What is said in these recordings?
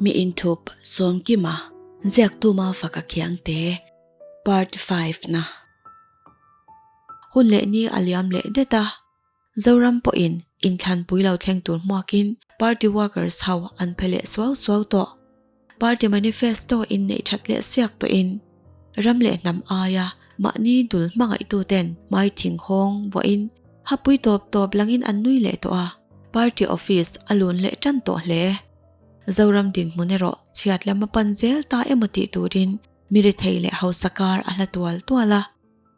Mi inthup Sawmkima ziaktu Mafaka Khiangte Part 5 na Hun leh ni a liam leh det a, Zoram pawhin inthlanpui lo thleng tur hmuakin party workers ho an phe leh suau suau tawh. Party manifesto inneih that leh siak tawhin ram leh hnam aia mahni dul hmangaihtuten hmai thinghawng vuahin hapui tawp tawp langin an nui leh tawh a, party office a lun leh tan tawh hle. Zoram dinhmun erawh chhiat lam a pan zel ta emaw tih turin mi rethei leh hausa kar a hla tual tual a.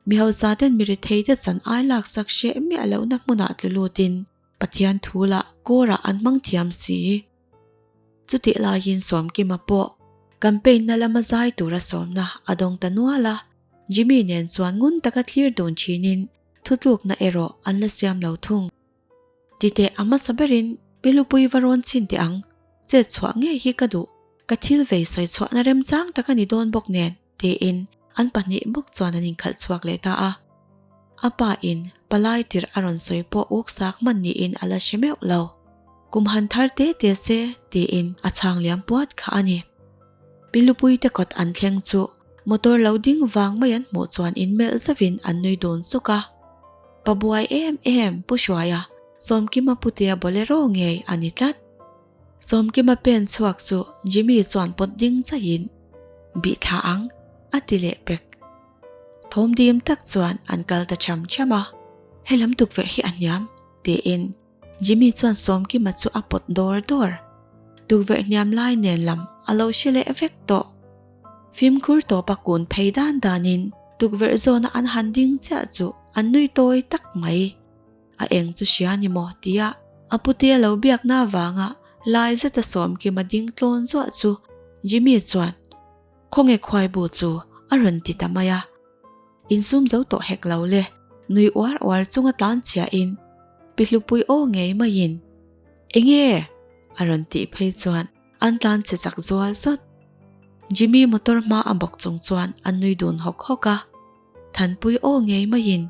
Mi hausa ten mi rethei te chan ai laksak hreh miah lohna hmunah tlu lutin Pathian thu lah kawrah an hmang thiam si. Chutih laiin Sawmkima pawh campaign na lama zai tura sawmna a dawng ta nual a, Jimmy nen chuan ngun taka thlir dun thinin thutlukna erawh an la siam lo thung. Titeh a hmasa berin Pilupui va rawn chhin teh ang, chet chhuah ngei hi ka duh, ka thil vei sawi chhuahna remchang tak a ni dawn bawk nen. Tiin an pahnih bawk chuan an inkhalh chhuak leh ta a. A pa in palai tirh a rawn sawi pawh uk sak hman niin a la hre meuh lo. Kum han thar te te se tiin a chhang liam puat kha a ni. Pilupui te kawt an thleng chu motor lo ding vang mai an hmuh chuan in melh zauhin an nui dun suk a. Pa buai em em Pu Hruaia, Sawmkima Putea Bolero ngei a ni tlat. Sawmkima pen chhuak chu Jimmy chuan pawt ding chaihin, Bih thla ang, a ti leh pek. Thawm dim tak chuan an kal ta cham cham a, Helam tukverh hi a hniam, tiin Jimmy chuan Sawmkima chu a pawt dawr dawr. Tukverh hniam lai nen lam a lo hre leh vek tawh. Fimkhur tawpa kun phei dan danin tukverh zawna an han ding chiah chu an nui tawi tak mai. A eng chu hria ni maw? tia a putea lo biakna avanga lai zeta Sawmkima ding tlawn zuah chu Jimmy chuan, Khawnge khuaibu chu? a rawn ti ta mai a. Insum zo tawh hek lo le, nui uar uar chunga tlan chhiahin Pi Hlupui aw ngei maiin, Enge? a rawn tih phei chuan an tlan chhe chak zual zat. Jimmy motor hma a bawk chung chuan a nui dun hawk hawk a. Thanpui aw ngei maiin,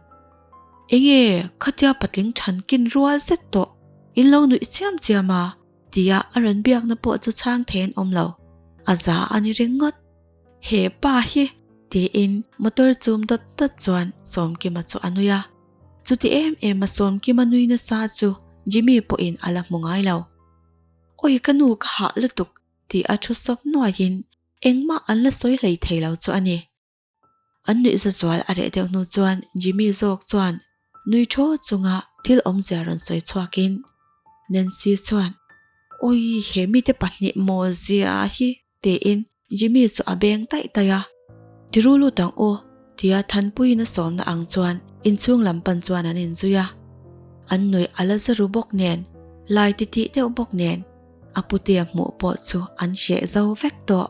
Enge khatia patling than kin rual zet tawh, in lo nuih chiam chiam a, tia a rawn biakna pawh chu chhang thei an awm lo, a za a ni ringawt. He pa hi! tiin motor chum dawt dawt chuan Sawmkima chu a nui a. Chuti em em a Sawmkima nui nasa chu Jimmy pawhin a la hmu ngai lo. Awi ka nu ka hah lutuk ti a thu sawp nuaiin engmah an la sawi hlei thei lo chu a ni. An nuihza zual a reh deuh hnu chuan Jimmy zawk chuan nui thaw chunga thil awmzia rawn sawi chhuakin Nancy chuan, Awi he mite pahnih maw zia hi tiin Jimmy chu a beng taih taih a. Tiru lut ang u tia Thanpuiin a sawmna ang chuan inchhung lam pan chuan an inzui a. An nuih a la za ru bawk nen, lai titih deuh bawk nen A putea hmuh pawh chu an hreh zo vek tawh.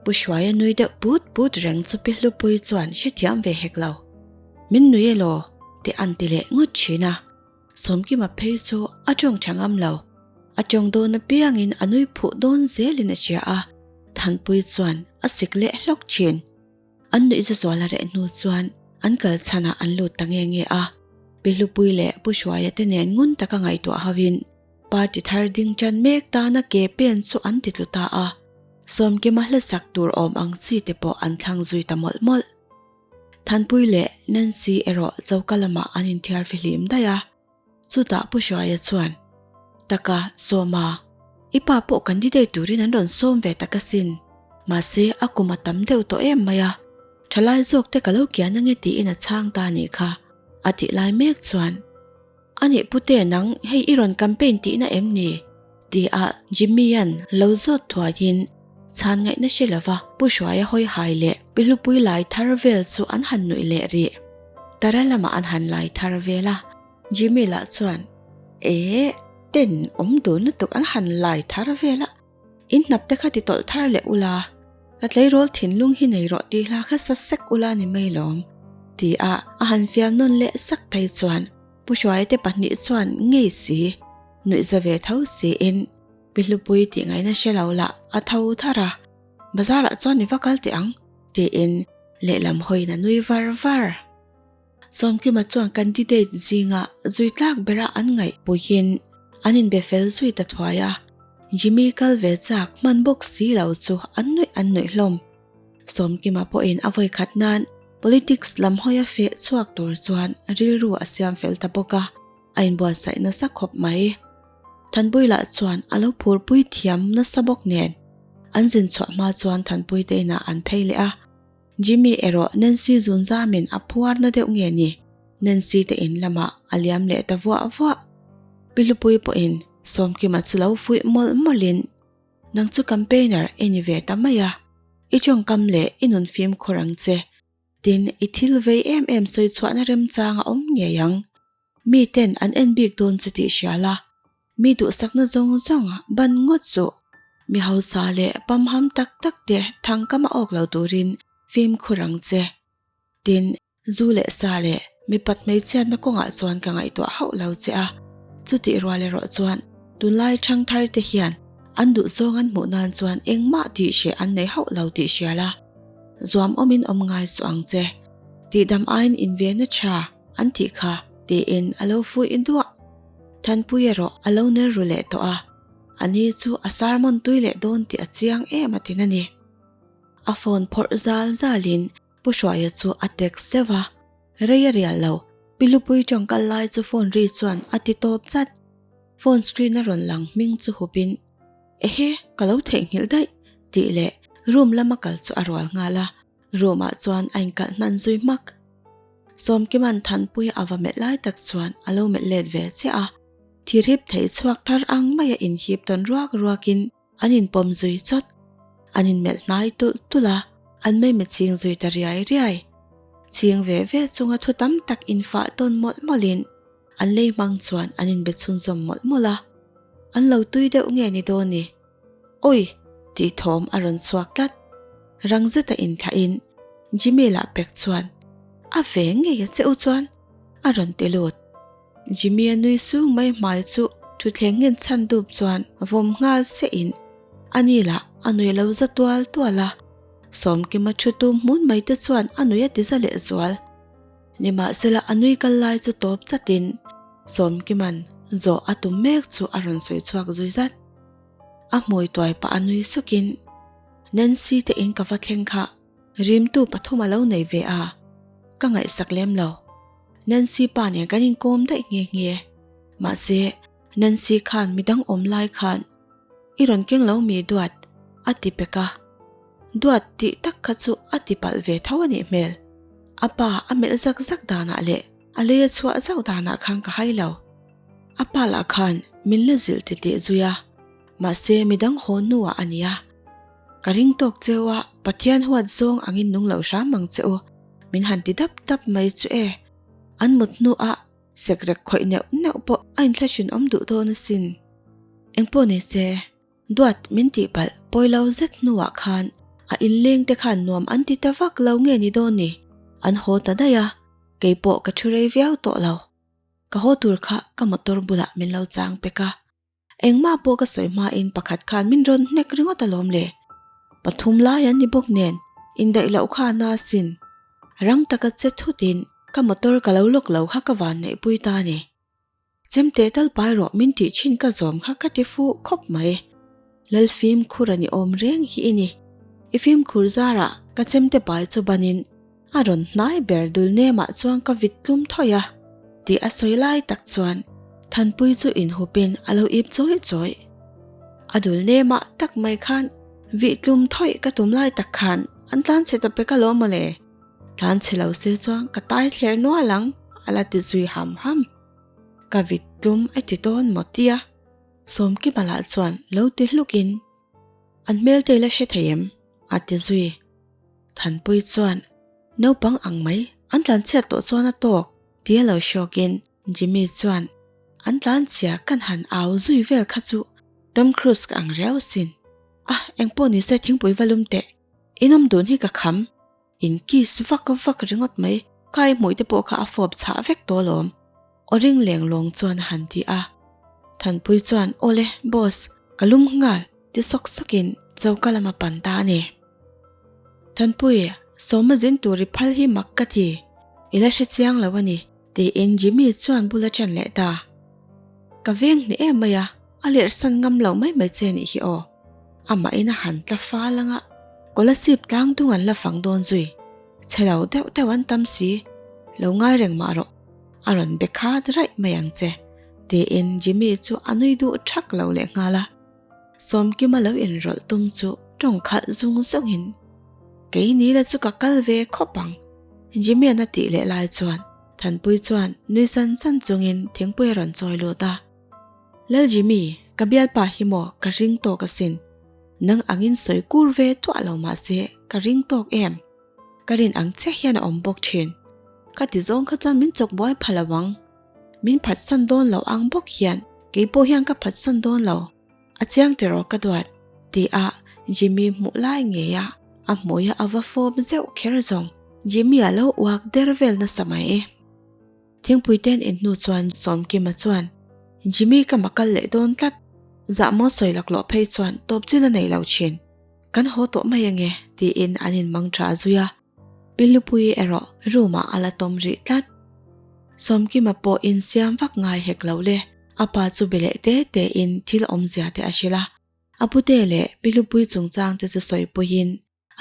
Pu Hruaia nui deuh put put reng chu Pi Hlupui chuan hrethiam ve hek lo. Min nui elaw? tih an ti leh ngawt thin a. Sawmkima phei chu a tawng tha ngam lo. A tawng dawn apiangin a nui phuh dawn zelin a hria a, Thanpui chuan a sik leh hlawk thin. An nuihza zual a reh hnu chuan an kal chhanah an lut ta nge nge a. Pi Hlupui leh Pu Hruaia te nen ngun taka ngaihtuah hovin Party thar ding tan mek tana ke pen chu an ti tlu ta a, Sawmkima hlasak tur awm ang chi te pawh an thlang zui ta mawlh mawlh. Thanpui leh Nancy erawh choka lamah an inthiar fihlim daih a, chutah Pu Hruaia chuan, Taka, Sawma, i pa pawh candidate turin an rawn sawm ve tak asin, mahse a kum a tam deuh tawh em mai a, thalai zawk te ka lo kian ange tiin a chhang ta anih kha, a tih lai mek chuan. A nih pute nang hei i rawn campaign tihna em ni? ti a Jimmy-a'n lo zawt thuaiin chhan ngaihna hre lova Pu Hruaia hawi hai leh Pi Hlupui lai thar vel chu an han nuih leh rih. Tara lamah an han lai thar vel a, Jimmy lah chuan, Eh, ten awm dun lutuk an han lai thar vel a, in hnap te kha ti tawlh thar leh ula, ka tleirawl thinlung hi nei rawh tih hla kha sa sek ula ni mai lawm, ti a a han fiam nawn leh sak phei chuan Pu Hruaia te pahnih chuan ngei si, nuih za ve tho siin Pi Hlupui tih ngaihna hre lo lah a tho thar a, bazar ah chuan i va kal teh ang tiin lehlam hawiin a nui var var. Sawmkima chuan candidate zinga zui tlak bera an ngaih puiin an inbe fel zui ta thuai a. Jimmy kal ve chak hman bawk si lo chu an nuih an nuih hlawm. Sawmkima pawhin a vawikhat nan politics lam hawia feh chhuak tur chuan rilru a siam fel ta bawk a, a inbuatsaih nasa khawp mai. Thanpui lah chuan a lo phurpui thiam nasa bawk nen an zin chhuah hma chuan Thanpui te inah an phei leh a. Jimmy erawh Nancy zun zamin a phuar na deuh nge ni? Nancy te in lamah a liam leh ta vuah vuah. Pi Hlupuii pawhin Sawmkima chu lo fuih mawlh mawlhin, Nang chu campaigner i ni ve ta mai a, i tawngkam leh i nun fimkhur ang che. Tin, i thil vei em em sawi chhuahna remchang a awm ngei ang. Mi ten an en bik dawn che tih hria la, mi duhsakna zawng zawng ban ngawt suh. Mi hausa leh pamham tak tak te thangkam a awk lo turin fimkhur ang che. Tin, zu leh sa leh mipat hmeichhiatna kawngah chuan ka ngaihtuah hauh lo che a, chutih rual erawh chuan tunlai thangthar te hian an duhzawng an hmuh nan chuan engmah tih hreh an nei hauh lo tih hria la, zuam awmin awm ngai suh ang che. Tihdam aiin invenna tha. An tih kha, tiin a lo fuih duah. Thanpui erawh a lo ner ru leh tawh a, a ni chu a sermon tui leh dawn tih a chiang em a tin a ni. A phone phawrh zal zalin Pu Hruaia chu a text zeuh a, rei a rial lo, Pi Hlupui tawngkal lai chu phone ri chuan a ti tawp chat. Phone screen a rawn lang hming chu hupin, Ehe, ka lo theihnghilh daih, tih leh room lama kal chu a rual nghal a. Room ah chuan a inkalh hnan zui hmak. Sawmkima'n Thanpuia a va melh lai tak chuan a lo melh let ve chiah a, thirhip thei chhuak thar ang maia inhip tawn ruak ruakin an inpawm zui chawt. An inmelh hnai tulh tulh a, an meimi ching zui ta riai riai. Ching ve ve chunga thu tam tak infah tawn mawlh mawlhin an lei hmang chuan an inbe chhunzawm mawlh mawlh a, an lo tui deuh nge ni dawn ni? Awi! tih thawm a rawn chhuak tlat. Rang zeta inthlahin Jimmy lah pek chuan, A ve ngei a che u chuan? a rawn ti lut. Jimmy a nui sung mai hmai chu thutthleng ngen chhan dup chuan vawm nghal sehin ani lah a nui lo za tual tual a. Sawmkima thu tum hmun mai te chuan a nui a ti za lehzual. Nimahsela a nui kal lai chu tawp chatin Sawmkima'n zawh a tum mek chu a rawn sawi chhuak zui zat. A hmui tuai pah a nui sukin, Nancy te in ka va thleng kha rimtu pathum a lo nei ve a, ka ngaihsak lem lo. Nancy pa nen kan inkawm daih nghe nghe. Mahse, Nancy khan midang awm lai khan i rawn keng lo mi duat a ti pek a. Duat tih tak kha chu a ti palh ve tho a nih hmel. A pa a melh zak zak danah leh a lei a chhuah zauh danah khan ka hai lo. A pa lah khan min la zilh titih zui a, mahse midang haw hnuah a nia. Ka ring tawk cheu a, Pathian huat zawng angin nung lo hram ang che u, min han ti dap dap mai chu e. An mut hnuah sekrek khawih neuh neuh pawh a inthlahrin awm duh dawn asin. Engpawh ni se, duat min tih palh pawi lo zet hnuah khan a inleng te khan nuam an ti ta vak lo nge ni dawn ni? An haw ta daih a, keipawh ka thu rei viau tawh lo. Ka haw tur kha ka motor bulah min lo chang pek a, engmah pawh ka sawi hmain pakhat khan min rawn hnek ringawt alawm le. Pathum lai an ni bawk nen indaih loh kha a na asin. Rang taka che thutin ka motor ka lo lawk lo kha ka van neihpui ta a ni. Chemte tal pai rawh min tih thin ka zawm kha ka ti fuh khawp mai. Lal fimkhur a ni awm reng hi i ni. I fimkhur zarah ka chemte pai chu banin A rawn hnai ber dul nemah chuan ka vit tlum thawih a, tih a sawi lai tak chuan Thanpui chu inhupin a lo ip chawi chawi. A dul nemah tak mai khan vih tlum thawih ka tum lai tak khan an tlan chhe ta pek alawm mawle. Tlan chhe lo se chuan ka tai thler nual ang, a la ti zui ham ham. Ka vit tlum a ti dawn maw tia Sawmkima lah chuan lo ti hlukin, An hmel te i la hre thei em? a ti zui. Thanpui chuan, Naupang ang mai, an tlanchhiat tawh chuan a tawk, tia lo hrawkin Jimmy chuan, An tlanchhia kan han au zui vel kha chu Tom Cruise ka ang riau asin. A, engpawh nise thingpui va lum teh, inawm dun hi ka kham. In kiss vak vak ringawt mai, kai hmuih te pawh kha a fawp chhah vek tawh alawm. Aw ring leng lawng chuan a han ti a. Thanpui chuan, Awle, boss, ka lum nghal, ti sawk sawkin choka lam a pan ta a ni. Thanpui, sawma zin tur i phal hi mak ka ti, i la hre chiang lo a ni, tiin Jimmy chuan bul a ṭan leh ta. Ka veng hne em mai a. A lerhsan ngam lo mai mai che nih hi aw. Amahin a han tla fal anga Kolasib tlang dung an la fang dawn zui. Chhe lo deuh deuh an tam si. Lo ngai reng mah rawh. A rawn be khat raih mai ang che. Tiin Jimmy chu a nui duh thak lo leh nghal a. Sawmkima lo inrawlh tum chu tawng khalh zung zungin, Kei ni la chu ka kal ve khawp ang. Jimmy-a'n a tih leh lai chuan Thanpui chuan nui san san chungin thingpui a rawn chawi lut a. Lal Jimmy, ka bialpa hi maw ka ring tawk asin. Nang angin sawi kur ve tuah lo mahse ka ring tawk em? Ka rin ang che hian a awm bawk thin. Ka ti zawng kha chuan min chawk buai pha lo ang. Min phatsan dawn lo ang bawk hian kei pawh hian ka phatsan dawn lo. A chiang tiraw ka duat? Ti a Jimmy hmuh lai ngei a a hmui a a va fawp zeuh kher zawng. Jimmy a lo uak der vel nasa mai. Thingpui ten in hnu chuan Sawmkima chuan, Jimmy ka ma kal leh dawn tlat. Zahmaw sawi laklawh phei chuan tawp chin a nei lo thin. Kan haw tawh mai ange tiin an inmang tha zui a. Pi Lupuii erawh room ah a la tawm rih tlat. Sawmkima pawh insiam vak ngai hek lo le, a pa chu be leh te te in thil awmzia te a hrilh a. A pute leh Pi Lupuii chungchang te chu sawipuiin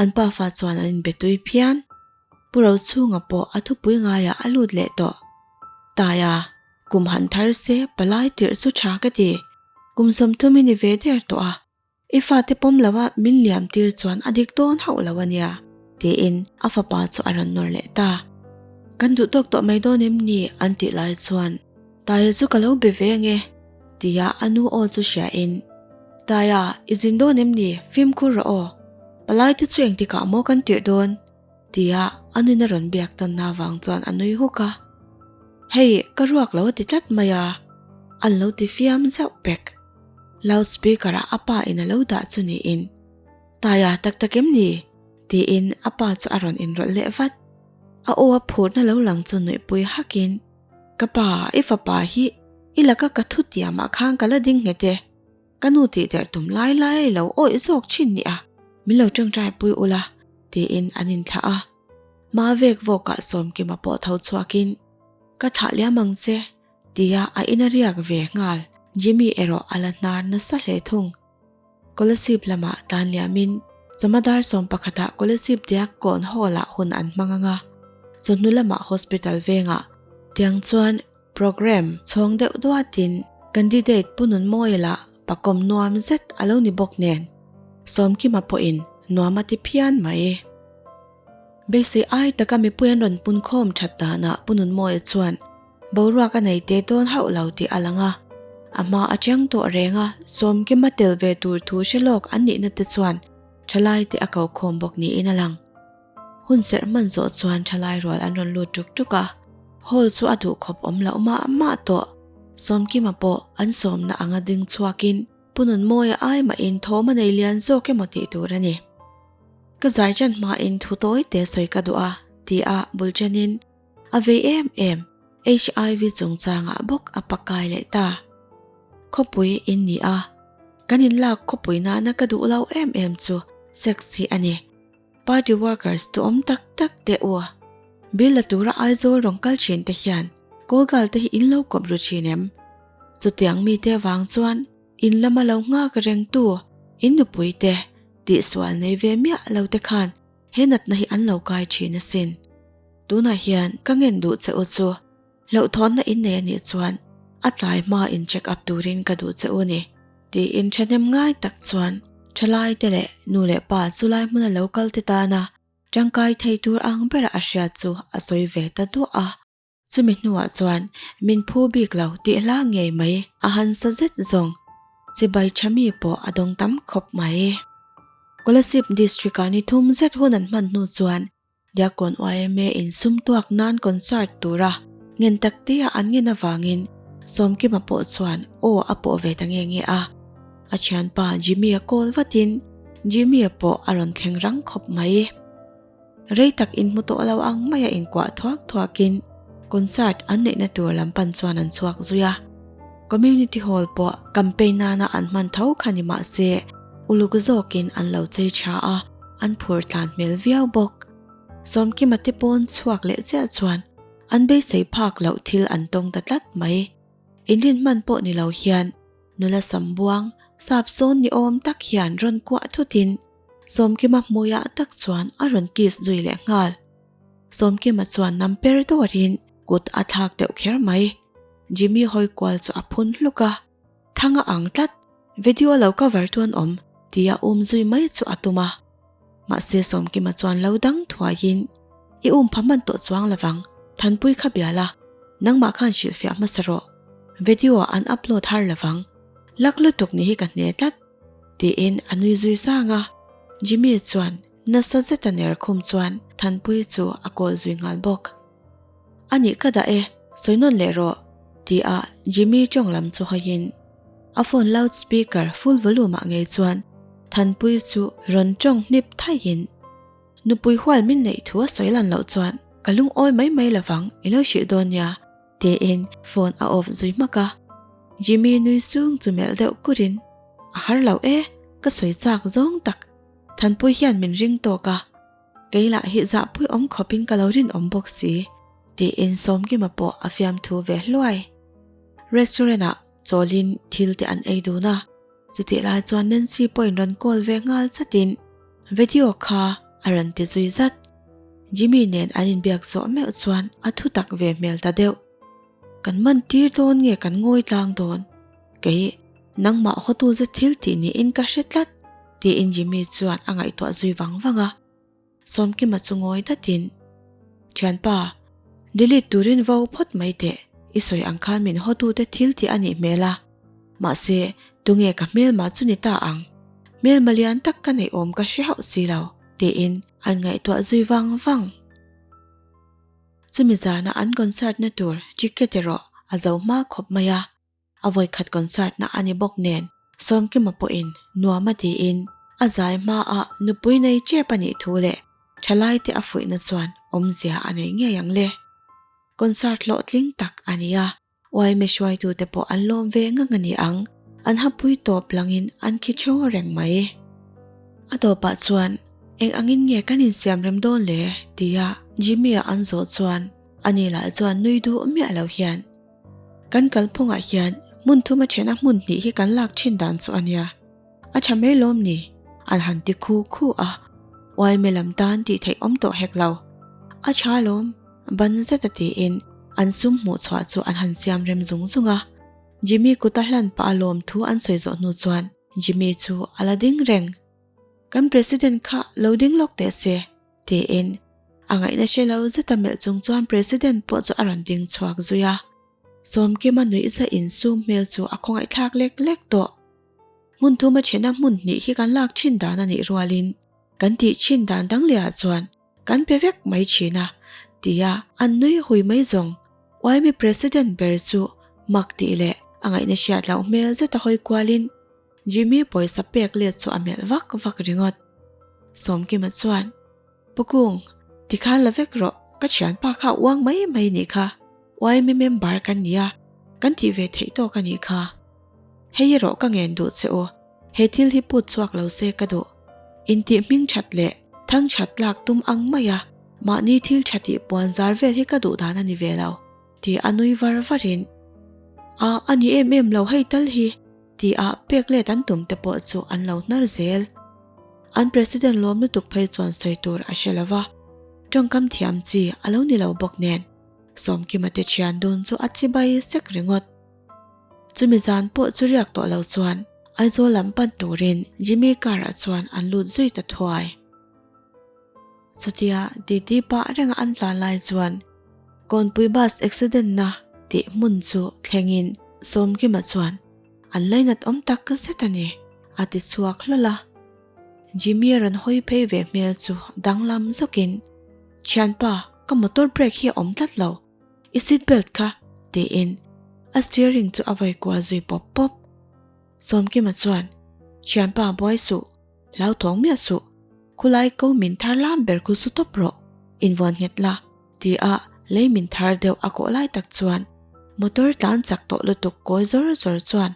an pafa chuan an inbe tui phian. Pu Rochhunga pawh a thupui ngaiah a lut leh tawh. Taia, kum han thar se palai tirh chu tha ka ti. Kum 30 i ni ve der tawh a. I fate pawm lo a min liam tir chuan a dik dawn hauh lo a nia, tiin a fapa chu a rawn nawr leh ta. Kan duh tawk tawh mai dawn em ni? an tih lai chuan Taia chu ka lo be ve ange, tia a nu aw chu hria in, Taia, i zin dawn em ni? Fimkhur rawh aw. Palai te chu engtikah maw kan tirh dawn? tia a nuin a rawn biak tawnna avang chuan a nui huk a. Hei, ka ruak lo a ti tlat mai a, an lo ti fiam zauh pek. Loud speaker ah a pa in a lo dah chu niin, Taia tak tak em ni? tiin a pa chu a rawn inrawlh leh vat. A aw a phurna lo lang chu nuihpui hakin, Ka pa, i fapa hi i laka ka thu tiamah khan ka la ding nghet e. Ka nu tih der tum lai lai a i lo awih zawk thin nia, min lo tawngtai pui ula, tiin an inthlah a. Hma vek vawkah Sawmkima pawh tho chhuakin, Ka thlah liam ang che, tia a in a riak ve nghal. Jimmy erawh a la hnar nasa hle thung. Kolasib lamah tan liamin Chawmadar sawmpakhatah Kolasib Diak Kawn Hall-ah hun an hmang ang a, chawhnu lamah Hospital vengah tiang chuan Programme chhawng deuh duatin candidate Pu Nunmawia lah pakawm nuam zet a lo ni bawk nen Sawmkima pawhin nuam a ti phian mai. Beisei ai taka mipui an rawn pun khawm that danah Pu Nunmawia chuan boruak a nei teh dawn hauh lo tih a lang a, a hma a cheng tawh reng a Sawmkima tel ve tur thu hre lawk an nihna te chuan thalai te a ko khawm bawk niin a lang. Hun serh hman zawh chuan thalai rual an rawn lut tuk tuk a, hall chu a duh khawp awm loh mah mah tawh. Sawmkima pawh an sawmna anga ding chhuakin Pu Nunmawia ai mahin thawm a nei lian zawk emaw tih tur a ni. Ka zai ṭan hmain thu tawi te sawi ka duh a, ti a bul ṭanin a vei em em HIV chungchangah bawk a pakai leh ta. Khawpui in ni a, kan inlak khawpui nana ka duh lo em em chu sex hi a ni. Party workers duhawm tak tak te u a. Bill la tura Aizawl rawn kal thin te hian Kawlgal te hi in lo kawp ru thin em? Chutiang mite avang chuan in lama lo nghak reng tu in nupui te tihsual nei ve miah lo te khan he natna hi an lo kai thin asin. Tunah hian ka ngen duh che u chu Hlauhthawnna in nei a nih chuan a tlai hma in check up turin ka duh che u ni tiin thahnem ngai tak chuan thalai te leh nu leh pa chulai hmuna lo kal te tana tangkai thei tur ang bera a hriat chu a sawi ve ta duah a. Chumi hnuah chuan min phu bik lo tih hla ngei mai a han sa zet zawng chibai tha mi pawh a dawng tam khawp mai. Kolasib District-ah ni thum zet hun an hman hnu chuan Diakkawn yma in sum tuak nan concert tura ngen tak te a an ngen avangin Sawmkima pawh chuan aw a pawh ve ta nge nge a. A thianpa Jimmy-a call vatin Jimmy-a pawh a rawn thleng rang khawp mai. Rei tak inhmu tawh lo ang maia inkuah thuak thuakin concert an neihna tur lam pan chuan an chhuak zui a. Community Hall pawh campaign nana an hman tho kha ni mah se uluk zawkin an lo chei tha a, an phur tlan hmel viau bawk. Sawmkima te pawn chhuak leh chiah chuan an beisei phak loh thil an tawng ta tlat mai. Inrin hman pawh ni lo hian. Nula sambuang, sap sawn ni awm tak hian rawn kuah thutin Sawmkima hmuiah tak chuan a rawn kiss zui leh nghal. Sawmkima chuan nam per dawrin kut a thlak deuh kher mai. Jimmy hawi kual chu a phun hluk a, Thang a ang tlat, video lo cover tu an awm tia um zui mai chu a tum a. Mahse Sawmkima chuan lo dang thuaiin, I um pha hman tawh chuang lovang, Thanpui kha bia la, nangmah khan hrilhfiah hmasa rawh, video an upload har lovang, lak lutuk ni hi ka hne tlat, tiin a nui zui zang a. Jimmy chuan nasa zeta ner khum chuan Thanpui chu a kawl zui nghal bawk. A nih ka dah e, sawi nawn leh rawh, tia Jimmy tawng lam chu hawiin a phone loud speaker full volume ah ngei chuan Thanpui chu rawn tawng hnip thaihin, Nupui hual min neih thu a sawi lan loh chuan ka lungawi mai mai lovang i lo hrilh dawn nia, tiin phone a off zui hmak a. Jimmy nui sung chu melh deuh kurin, A har lo e, ka sawi chak zawng tak, Thanpui hian min ring tawk a, Kei lah hi zahpui awm khawpin ka lo rinawm bawk si, tiin Sawmkima pawh a fiamthu ve hluai. Restaurant-ah chawlin thil te an ei dun a, chutih lai chuan Nancy pawhin rawn call ve nghal chatin video kha a rawn ti zui zat. Jimmy nen an inbiak zawh meuh chuan a thu tak ve hmel ta deuh. Kan man tir dawn nge kan ngawi tlang dawn? Kei, nangmah hawtu zet thil tih niin ka hre tlat. Tiin Jimmy chuan a ngaihtuah zui vang vang a. Sawmkima chu ngawi datin, Thianpa, delete turin vo phawt mai teh, i sawi ang khan min hawtute thil tih a nih hmel a. Mahse, tunge ka hmelma chu ni ta ang? Hmelma lian tak ka neih awm ka hre hauh si lo, tiin an ngaihtuah zui vang vang. Chumi zana an concert na tur ticket erawh a zo hma khawp mai a. A vawikhat concert na a ni bawk nen Sawmkima pawhin nuam a tiin a zai hmaah nupui nei tep a nih thu leh thalaite a fuihna chuan awmzia a nei ngei ang le. Concert hlawhtling tak a ni a, yma hruaitute pawh an lawm ve ngang a ni ang, an hapui tawp langin an khi theu reng mai. A tawpah chuan eng angin nge kan insiam rem dawn le? tia Jimmy-a an zawh chuan ani lah chuan nui duh miah lo hian Kan kalphungah hian hmun thuma thena hmun hnih hi kan lak thin dan chu a nia. A tha mai lawm ni? An han ti khu khu a. Uaime lam tan tih theih awm tawh hek lo. A tha lawm, ban zeta tiin an sum hmuh chhuah chu an han siam rem zung zung a. Jimmy kuta hlan pah a lawm thu an sawi zawh hnu chuan Jimmy chu a la ding reng. Kan President kha lo ding lawk teh se. Tiin a ngaihna hre lo zeta melh chung chuan President pawh chu a rawn ding chhuak zui a. Sawmkima nuihza insum hmel chu a khawngaihthlak lek lek tawh. Hmun thuma thena hmun hnih hi kan lak thin dan a nih rualin kan tih thin dan dang lehah chuan kan pe vek mai thin a, tia an nui hui mai zawng. Uaimi President ber chu mak tih leh a ngaihna hriat loh hmel zeta hawi kualin Jimmy pawisa pek let chu a melh vak vak ringawt. Sawmkima chuan, Pu Kung, tikhan la vek rawh, ka thianpa kha uang mai mai nih kha, yma member kan nia, kan tih ve theih tawk a nih kha. Hei erawh ka ngen duh che u, he thil hi put chhuak lo se ka duh. Intih hming that leh thang that lak tum ang mai a, mahni thil tha tih puan zar vel hi ka duh dan a ni ve lo, ti a nui var varin, A, a ni em em lo hei tal hi. Tia pek let an tum te pawh chu an lo hnar zel. An President lawm lutuk phei chuan sawi tur a hre lo va, tawngkam thiam chi a lo ni lo bawk nen Sawmkima te thian dun chu a chibai sek ringawt. Chumi zan pawh chu riak tawh lo chuan Aizawl lam pan turin Jimmy car ah chuan an lut zui ta thuai. Chutia titi pah renga an tlan lai chuan Kawnpui bus accident na tih hmun chu thlengin Sawmkima chuan an lainat awm tak zet a ni a ti chhuak hlawl a. Jimmy a rawn hawi phei ve hmel chu danglam zawkin, Thianpa, ka motor brake hi a awm tlat lo, i seat belt kha tiin a steering chu a vawi kual zui pawp pawp. Sawmkima chuan, Thianpa buai suh, Hlauthawng miah suh, khulai ko min thar lam ber khu su tawp rawh, invuan nghet la, ti a lei min thar deuh a kawh lai tak chuan motor tlan chak tawh lutuk kawi zawr zawr chuan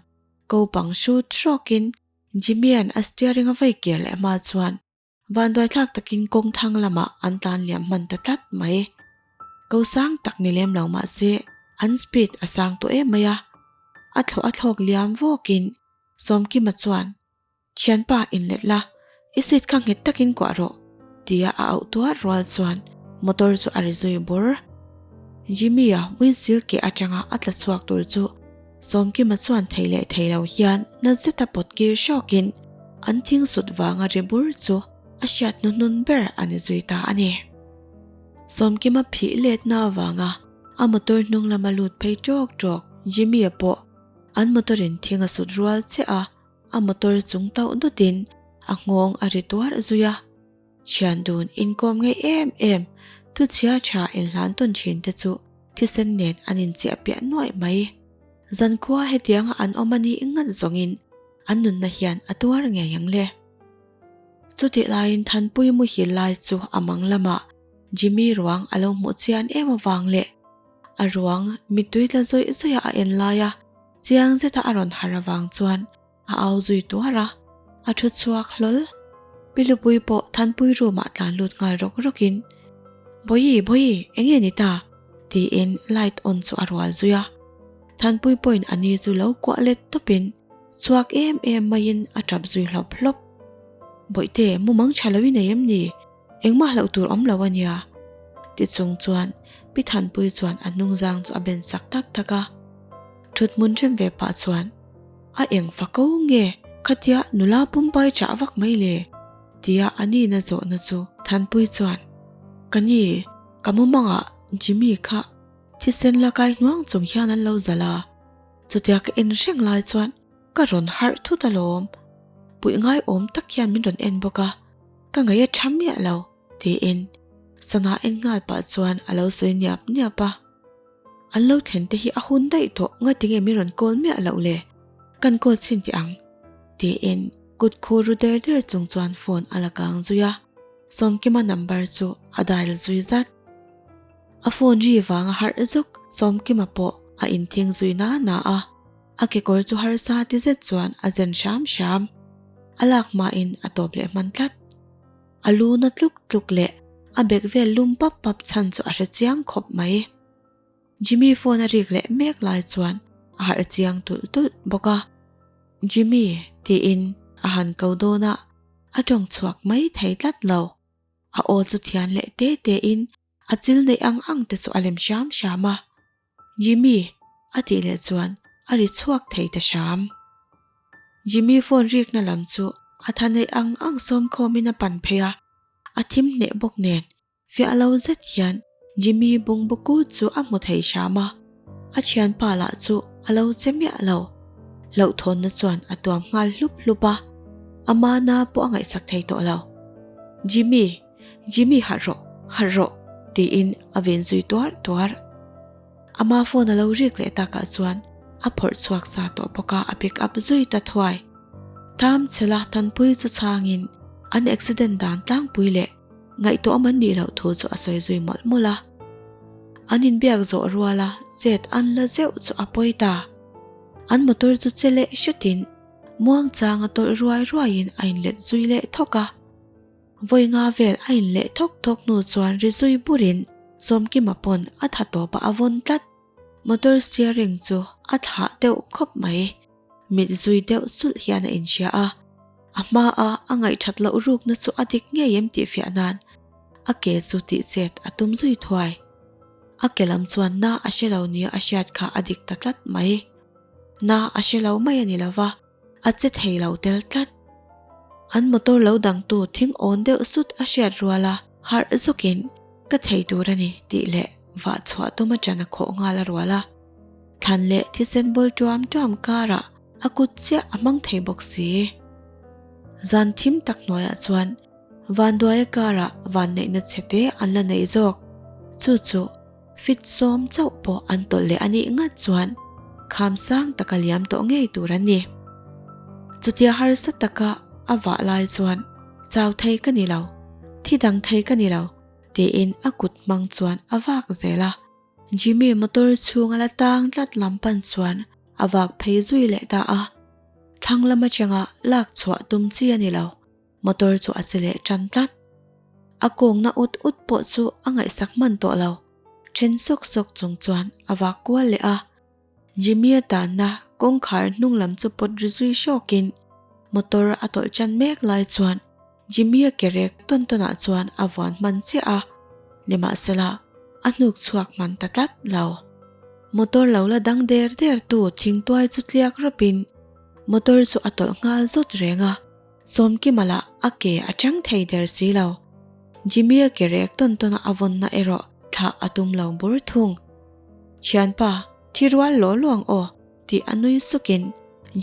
ko pang hrut hrawkin Jimmy-a'n a steering a vei kir leh hma chuan vanduaithlak takin kawng thang lamah an tlan liam hman ta tlat mai. Ko sang tak ni lem lo mahse an speed a sang tawh em mai a. a thlawh a thlawk liam vawkin Sawmkima chuan, Thianpa inlet la, i seat kha nghet takin kuah rawh, tia a auh tuar rual chuan motor chu a ri zui bur. Jimmy-a windshield keh atanga a tla chhuak tur chu Sawmkima chuan thei leh thei lo hian na zeta pawt kir hrawkin an thing sut vanga ri bur chu a hriat hnuhnun ber a ni zui ta a ni. Sawmkima phih letna avanga a motor hnung lama lut phei tawk tawk Jimmy-a pawh an motor in thing a sut rual chiah a, a motor chung tauh dawtin a nghawng a ri tuar zui a. Thian dun inkawm ngei em em, thuchhia tha inhlan tawn thin te chu thisen nen an inchiah piah nuaih mai. Zankhua hetianga an awm a nih ngat zawngin an nunna hian a tuar ngei ang le. Chutih laiin Thanpui muhil lai chu a mang lamah Jimmy ruang a lo hmuh chian em avang leh a ruang mittui tla zawih zawih a en laia chiang zeta a rawn harh avang chuan a au zui tuar a, a thu chhuak hlawl. Pi Lupui pawh Thanpui room ah tlan lut nghal rawk rawk in, Bawihi, Bawihi, eng nge ni ta? tiin light on chu a rual zui a. Thanpui pawhin a ni chu lo kuah let tawp in chhuak em em maiin a tap zui hlawp hlawp. Bawihte, mumang tha lo i nei em ni? Engmah hlauh tur awm lo a nia. Ti chung chuan Pi Thanpui chuan a hnungzang chu a ben sak tak tak a. Thut hmun rem ve pah chuan A eng fa ko nge khatia nula pumpai chah vak mai le? tia a nihna zawhna chu Thanpui chuan Ka ni, ka mumangah Jimmy kha thisen la kai hnuang chung hian an lo zalh a, chutia ka en reng lai chuan ka rawn harh thut alawm. Puih ngaiawm tak hian min rawn en bawk a, ka ngaih a tha miah lo tiin sana en nghal pah chuan a lo sawi niap niap a. An lo thlen te hi a hun daih tawh ngatinge min rawn call miah loh le? Kan call chhin teh ang tiin kut khur ru der der chung chuan phone a la kang zui a, Sawmkima number chu a dial zui zat. A phone ri vanga harh zuk Sawmkima pawh a inthing zui na na a, a kekawr chu harsa ti zet chuan a zen hram hram. A lak hmain a tawp leh hman tlat. A lu na tluk tluk leh a bek vel lum pap pap chhan chu a hre chiang khawp mai. Jimmy phone a rik leh mek lai chuan a harh chiang tulh tulh bawk a. Jimmy tiin a han ko dawn a, a tawng chhuak mai thei tlat lo. A aw chu thian leh te te in a chil neih ang ang te chu a lem hram hram a. Jimmy a tih leh chuan a ri chhuak thei ta hram. Jimmy phone rikna lam chu a tha neih ang ang sawm khawmin a pan phei a, a thim hneh bawk nen fiah lo zet hian Jimmy bungbu kut chu a hmu thei hram a, a thianpa lah chu a lo che miah lo. Hlauhthawnna chuan a tuam nghal hlup hlup a, amahna pawh a ngaihsak thei tawh lo. Jimmy! Jimmy harh rawh! Harh rawh! tiin a ven zui tuar tuar. Ama phone a lo rik leh takah chuan a phawrh chhuak sa tawh bawk a, a pick up zui ta thuai. Tham chhela Thanpui chu chhangin an accident dan tlangpui leh ngaihtuah an nih loh thu chu a sawi zui mawlh mawlh a. An inbiak zawh ruala chet an la zeuh chu a pawi ta. An motor chu che leh hretin muangchanga tawlh ruai ruaiin a inlet zui leh thawk a. Vawi nga vel a in leh thawk thawk hnu chuan ri zui burin Sawmkima pawn a tha tawpah a vawn tlat. Motor steering chu a thlah deuh khawp mai. Mit zui deuh sulh hian a inhria a. A hmaa a ngaihthat loh rukna chu a dik ngei em tih fiah nan a ke chu tih chet a tum zui thuai. A ke lam chuan na a hre lo nia a hriat kha a dik ta tlat mai. Na a hre lo mai a ni lova. A che thei lo tel tlat. An motor lo dangtu thing awn deuh sut a hriat rual a, harh zawkin ka thei tur a ni tih leh vah chhuah tum atang a khawh nghal a rual a. Thlan leh thisen bawl tuam tuam karah a kut chiah a hmang thei bawk si. Zan thim tak hnuaiah chuan vanduaia karah vanneihna chhete an la nei zawk. Chu chu Fit sawm chauh pawh an tawlh leh a nih ngat chuan kham sang taka liam tawh ngei tur an ni. Chutia harsa taka a vah lai chuan chau thei ka ni lo, thi dang thei ka ni lo tiin a kut hmang chuan a vak zel a. Jimmy motor chhung a la tang tlat lam pan chuan a vak phei zui leh ta a. Thlang lam atanga lak chhuah tum chi a ni lo. Motor chu a che leh tan tlat. A kawngna ut ut pawh chu a ngaihsak hman tawh lo. Then sawk sawk chung chuan a vak kual leh a. Jimmy-a tanna Kawngkhar hnung lam chu pawt ri zui hrawkin motor a tawlh tan mek lai chuan Jimmy-a ke rek tawn tawnah chuan a vuan hman chiah a, nimahsela a hnuk chhuak hman ta tlat lo. Motor lo la dang der der tu thingtuai chu tliak rawpin motor chu a tawlh nghal zawt reng a, Sawmkima lah a ke a chang thei der si lo. Jimmy-a ke rek tawn tawna a vawnna erawh thlah a tum lo bur thung. Thianpa, thi rual law law ang aw, tih a nui sukin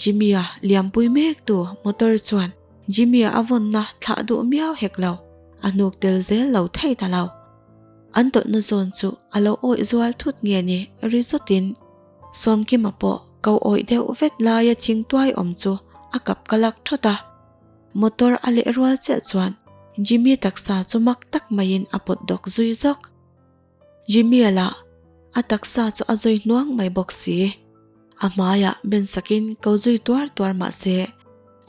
Jimmy-a liampui mek tu motor chuan Jimmy-a a vawnna thlah duh miau hek lo, a hnuk tel zel lo thei ta lo. An tawlhna zawn chu a lo awih zual thut nge ni ri zawtin Sawmkima pawh ko awih deuh vet laia thingtuai awm chu a kap ka lak thawt a. Motor a leh rual chiah chuan Jimmy taksa chu mak tak maiin a pawt dawk zui zawk. Jimmy-a lah a taksa chu a zui hnuang mai bawk si. A hmaiah ben sakin ko zui tuar tuar mah se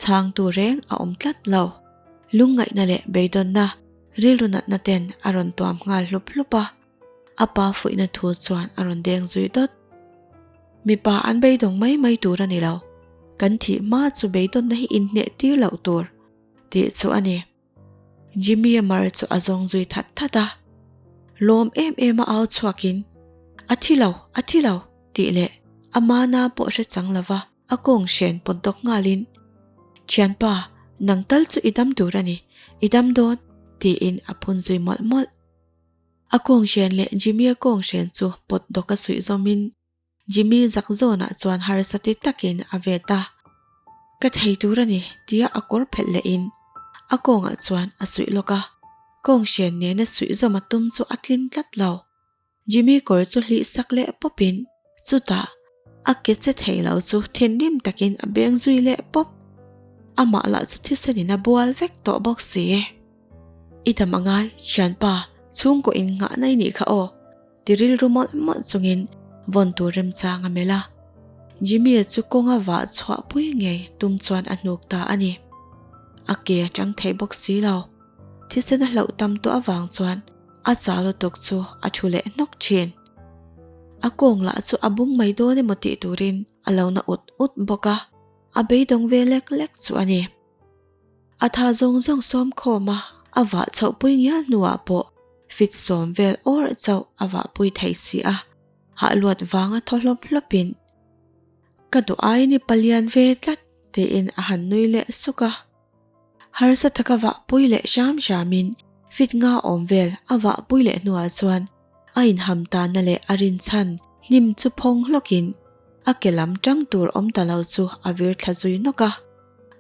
chhangtu reng a awm tlat lo. Lungngaihna leh beidawnna rilru natna ten a rawn tuam nghal hlup hlup a, a pa fuihna thu chuan a rawn deng zui dawt. Mipa an beidawng mai mai tur a ni lo, kan thih hma chu beidawnna hi inhneh tir loh tur tih chu a ni. Jimmy-a mar chu a zawng zui that that a, lawm em em a au chhuakin, A thi lo, a thi lo, tih leh a mana pawh hre chang lova a kawng hren pawt dawk nghalin, Thianpa, nang tal chu i dam tur a ni, i dam dawn, tiin a phun zui mawlh mawlh. A kawng hren leh Jimmy-a kawng hren chu pawt dawk a suih zawmin, Jimmy zak zawnah chuan harsa ti takin a vet a, Ka thei tur a ni tia a kawr phelh lehin a kawngah chuan a suih lawk a, kawng hren nena suih zawm a tum chu a tlin tlat lo. Jimmy kawr chu hlih sak leh pawpin chutah a ke che thei lo chu thinrim takin a beng zui leh pawp. Amah lah chu thisenin a bual vek tawh bawk si. I dam angai, thianpa, chhungkaw innghahna i nih kha aw. Ti rilru mawlh mawlh chungin vawn tur remchang a melh a. Jimmy-a chu kawnga vah chhuah pui ngei tum chuan a hnuk ta a ni. A ke a tang thei bawk si lo. Thisen a hlauh tam tawh avang chuan a chau lutuk chu a thu leh hnawk thin. A kawng lah chu a bung mai dawn emaw tih turin a lo na ut ut bawk a, a beidawng ve lek lek chu a ni. A tha zawng zawng sawm khawm a, a vah chhoh pui ngial hnuah pawh fit sawm vel awr chauh a vah pui thei si a, hah luat vanga thaw hlawp hlawpin, Ka duh aiin i palian ve tlat, tiin a han nui leh suk a. Harsa taka vah pui leh hram hramin fit nga awm vel a vah pui leh hnuah chuan a inham tanna leh a rinchhan hnim chu phawng hlawkin a ke lam tang tur awm ta lo chu a vir thla zui nawk a.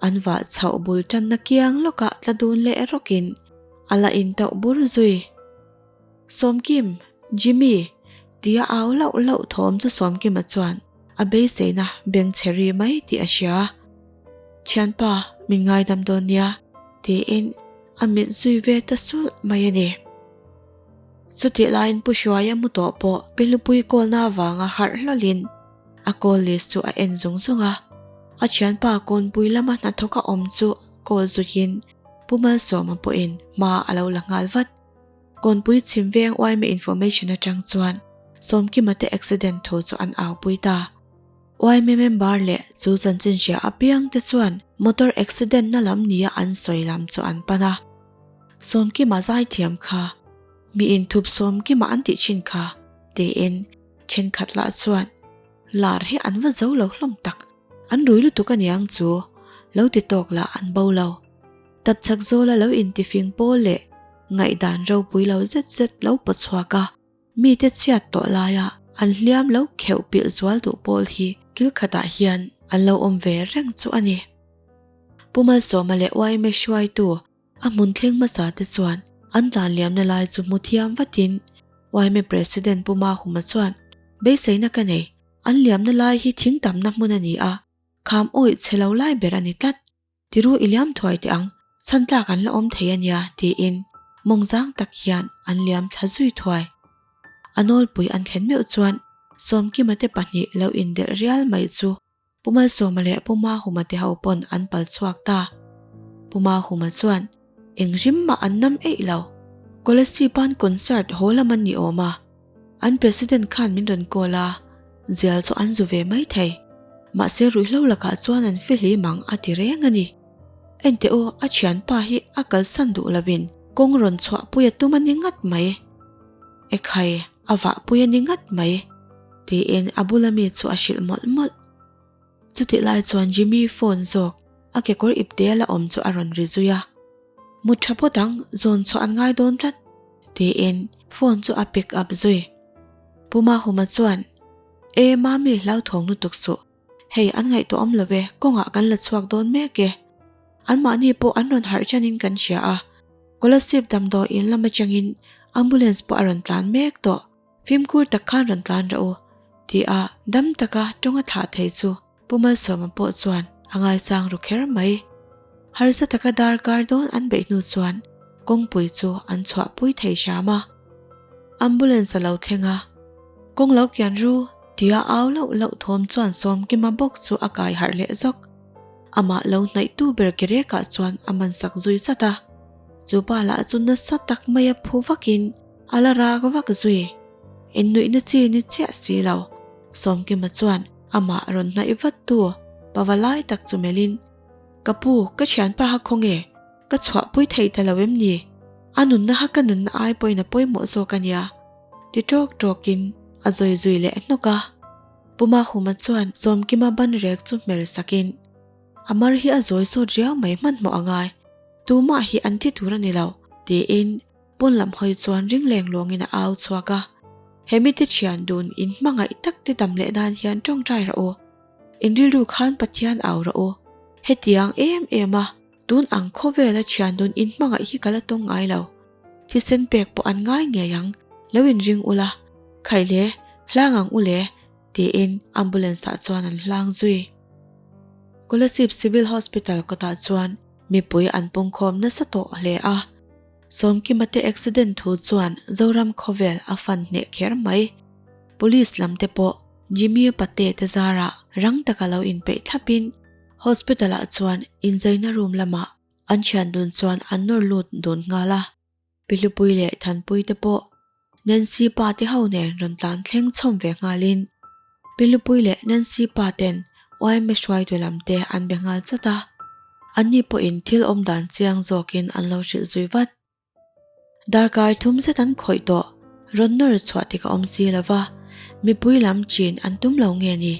An vah chhoh bul tanna kiang lawkah tla dun leh rawkin a la intauh bur zui. Sawmkim, Jimmy! tia au lauh lauh thawm chu Sawmkima chuan a beiseina beng chhe ri mai tih a hria. Thianpa, min ngaidam dawn nia, tiin a mit zui ve ta sulh mai a ni. Chutih laiin Pu Hruaia mu tawh pawh Pihlupui kawlna avanga harh hlawlhin a call list chu a en zung zung a. A thianpa kawnpui lama hnathawk a awm chu call zuiin Pu Malsawma pawhin hma a lo la nghal vat. Kawnpui chhim veng uaime information atang chuan Sawmkima te accident thu chu an aupui ta. Uaime member leh chu chanchin hria apiang te chuan motor accident na lam nia an sawi lam chu an pan a. Sawmkima zaithiam kha, mi inthup Sawmkima an tih thin kha, tiin thenkhat lah chuan lar hi an va zo lo hlawm tak, an rui lutuk aniang chu lo ti tawk lah an bo lo. Tapchhak zawla lo intifing pawl leh ngaihdan ropui lo zet zet lo paw chhuak a, mite chhiat tawh laia an hliam lo kheuh pilh zual duh pawl hi kil khatah hian an lo awm ve reng chu a ni. Pu Malsawma leh yma hruaitu a hmun thleng hmasa te chuan an tlan liamna lai chu hmu thiam vatin yma President Pu Mahuma chuan beiseina ka nei, an liamna lai hi thing tamna hmun a ni a, kham awih chhe lo lai ber a ni tlat. Tiru i liam thuai teh ang, chhan tlak an la awm thei a nia, tiin mawngzang tak hian an liam thla zui thuai. A nawlpui an thlen meuh chuan Sawmkima te pahnih lo indelh rial mai chu Pu Malsawma leh Pu Mahuma te ho pawn an pal chhuak ta. Pu Mahuma chuan eng rim mah an nam eih lo. Kolasib-a'n concert haw lam an ni awm a, an president khan min rawn call a, zial chu an zu ve mai thei. Mahse ruihhlo lakah chuan an fihlim ang a ti reng a ni. Enteh u, a thianpa hi a kalsan duh lovin kawng rawn chhuahpui a tum a ni ngat mai. Ekhai, a vahpui a ni ngat mai, tiin a bula mi chu a hrilh mawlh mawlh. Chutih lai chuan Jimmy phone zawk a kekawr ipte a la awm chu a rawn ri zui a. Mut tha phawt ang, zawn chhuah an ngai dawn tlat, tiin phone chu a pick up zui. Pu Mahuma chuan, E, Mami hlauthawng lutuk suh, hei an ngaihtuah awm lo e, kawngah kan la chhuak dawn mek e. Anmahni pawh an rawn harh chanin kan hria a, Kolasib damdawiin lam atangin ambulance pawh a rawn tlan mek tawh. Fimkhur tak khan rawn tlan rawh u, ti a dam taka tawng a thlah thei chu Pu Malsawma pawh chuan a ngaisang ru kher mai. Harsa taka darkar dawn an beih hnu chuan kawngpui chu an chhuahpui thei hram a. Ambulance a lo thleng a, Kawng lo kian ru, tia au lauh lauh thawm chuan Sawmkima bawk chu a kai harh leh zawk. Amah lo hnaihtu ber kerekah chuan a mansak zui zat a. Chu pa lah chu nasa tak maia phu vakin, A la rak vak zui. Innuihna chi ni chiah si lo. Sawmkima chuan amah rawn hnaih vat tu pava lai tak chu melhin, Ka pu, ka thianpa ha khawnge? Ka chhuahpui thei ta lo em ni? A nunna ha ka nunna ai pawhin a pawimawh zawk a nia. Ti tawk tawkin a zawi zui leh hnawk a. Pu Mahuma chuan Sawmkima ban rek chu hmer sakin, A mar hi a zawi sawt riau mai hmanhmawh a ngai. Tumah hi an thi tur a ni lo, tiin Pawn lam hawi chuan ring leng lawngin a au chhuak a, He mite thian dun in hmangaih tak te dam leh nan hian tawngtai rawh u. In rilru khan Pathian au rawh u. Hetiang em em a, tun ang khawvela thian dun in hmangaih hi ka la tawng ngai lo. Thisen pek pawh an ngai ngei ang, lo in ring ula, khaih le, hlang ang u le, tiin ambulance ah chuan an hlang zui. Kolasib Civil Hospital kawtah chuan mipui an pungkhawm nasa tawh hle a. Sawmkima te accident thu chuan Zoram khawvel a fan hneh kher mai. Police lam te pawh Jimmy Pate te zarah rang taka lo inpeih thlapin hospital ah chuan inzaina room lamah an thian dun chuan an nawr lut dun nghal a. Pi Hlupui leh Thanpui te pawh Nancy pa te ho nen rawn tlan thleng chhawm ve nghalin Pi Hlupui leh Nancy pa ten yma hruaitu lam te an be nghal chat a. Anni pawhin thil awm dan chiang zawkin an lo hrilh zui vat. Darkar thum zet an khawih tawh, rawn nawr chhuah tik a awm si lo va, mipui lam chin an tum lo nge ni?